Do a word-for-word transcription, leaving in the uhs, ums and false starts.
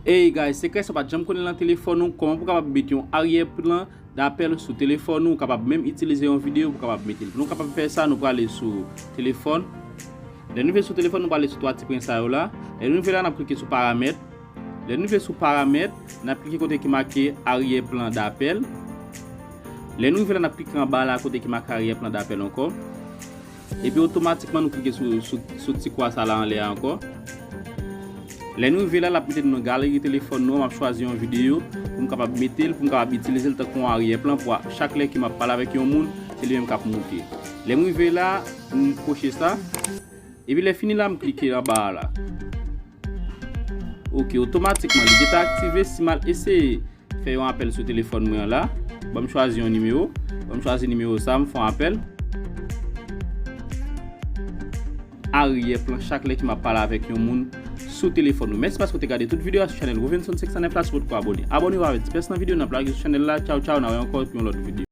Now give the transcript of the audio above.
Hey guys, se kè sa w pa t janm konnen nan telefòn ou, kòman pou w kapab mete yon aryè plan dapèl sou telefòn ou, ou kapab menm itilize yon videyo pou w kapab mete l. Pou nou kapab fè sa, nou prale sou telefòn. Lè nou rive sou telefòn, nou prale sou twa ti pwen sa yo la. Lè nou rive la, n ap klike sou paramèt. Lè nou rive sou paramèt, n ap klike kote ki make aryè plan dapèl. Lè nou rive la, n ap klike anba la kote ki make aryè plan dapèl ankò. Epi otomatikman nou klike sou, sou, sou ti kwa sa la anlè a ankò. Lè nou rive la, l ap mete nou nan galri telefòn nou an, m ap chwazi yon videyo pou m kapab mete l, pou m kapab itilize l tankou yon aryè plan pou a- chak lè ke m ap pale avèk yon moun, se li menm k ap moute. Lè m rive la, m kwoche sa. Epi lè fini la, m klike anba a la. Ok, otomatikman, li gentan aktive. Si m al eseye fè yon apèl sou telefòn mwen an la, ban m chwazi yon nimewo. Ban m chwazi nimewo sa, m fè yon apèl. Aryè plan chak lè ke m ap pale avèk yon moun sou telefòn ou. Mèsi paske w te gade tout videyo a sou chanèl Rovenson senk san nèf la, si w potko abòne. Abòne w avèk ti pès nan videyo, n ap lage sou chanèl la. Tchaw, tchaw, n a wè ankò pou yon lòt videyo.